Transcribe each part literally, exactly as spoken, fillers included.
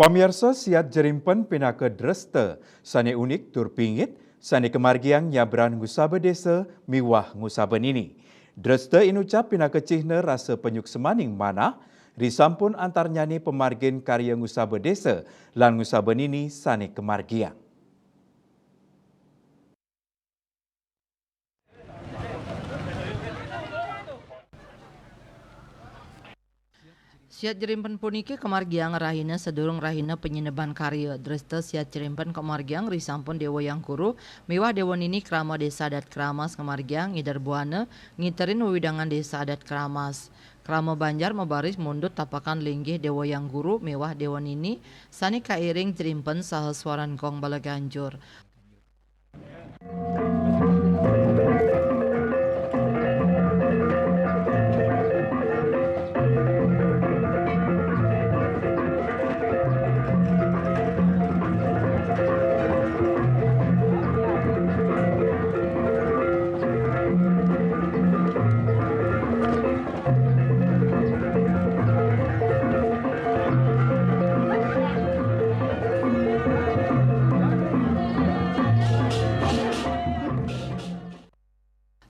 Pamiarsa, siat jerimpen pinaka dresta sane unik tur pingit sane kamargiang nyabran ngusaba desa miwah ngusaba nini. Dresta inucap pinaka cihna rasa panyuksmaning manah, risampun antarnyane pamargin karya ngusaba desa lan ngusaba nini sane kamargiang. Siat jerimpen puniki kamargiang rahina sadurung rahina panyineban karya. Dresta siat jerimpen kamargiang risampun Dewa Hyang Guru miwah Dewa Nini krama Desa Adat Keramas kamargiang ngider buana ngiterin wewidangan Desa Adat Keramas. Krama banjar mabaris mundut tapakan linggih Dewa Hyang Guru miwah Dewa Nini sane kairing jerimpen saha swaran gong bala ganjur.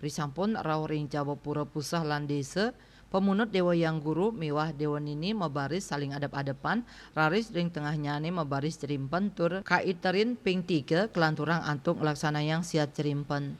Risampun rauh ring jaba pura puseh lan desa, pamunut Dewa Hyang Guru miwah Dewa Nini mabaris saling adep-adepan, raris ring tengahnyane mabaris jerimpen tur kaiterin ping tiga kalanturang antuk nglaksanayang siat jerimpen.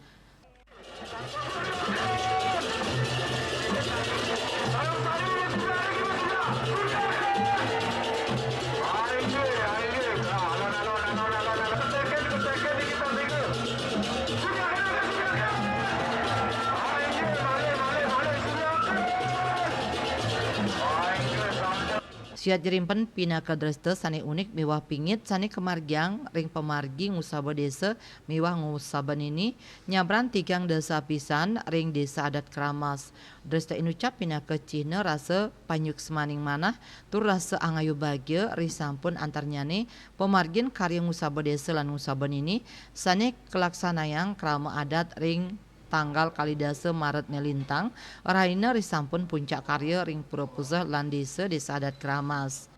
Siat jerimpen pinaka dresta sane unik miwah pingit sane kamargiang ring pamargi ngusaba desa miwah ngusaba nini nyabran tigang dasa pisan ring Desa Adat Keramas. Dresta inucap pinaka cihna rasa panyuksmaning manah tur rasa angayu bagia risampun antarnyane pamargin karya ngusaba desa lan ngusaba nini sane kalaksanayang krama adat ring tanggal kalih dasa Maret ne lintang, rahina risampun puncak karya ring pura puseh lan desa, Desa Adat Keramas.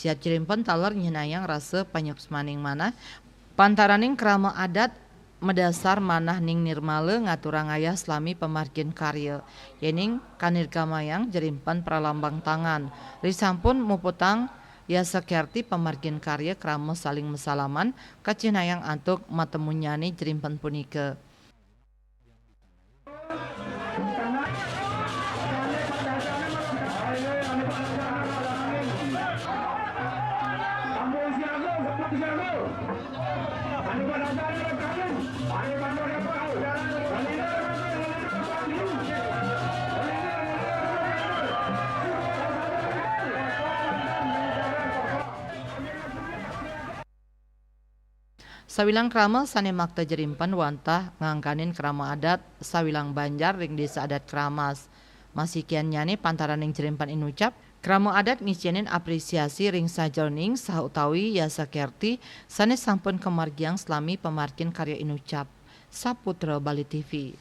Siat jerimpen taler nyihnayang rasa panyuksmaning manah, pantaraning krama adat madasar manah ning nirmala ngaturang ayah salami pamargin karya, yening kanirgamayang jerimpen pralambang tangan. Risampun muputang yasa kerti pamargin karya krama saling masalaman, kacihnayang antuk matemunyane jerimpen punika. Sawilang krama sane makta jerimpen wantah ngangganin krama adat sawilang banjar ring Desa Adat Keramas. Masikiannyane pantaraning jerimpen inucap, krama adat ngicenin apresiasi ring sajeroning saha utawi yasa kerti sane sampun kamargiang salami pamargin karya inucap. Saputra Bali T V.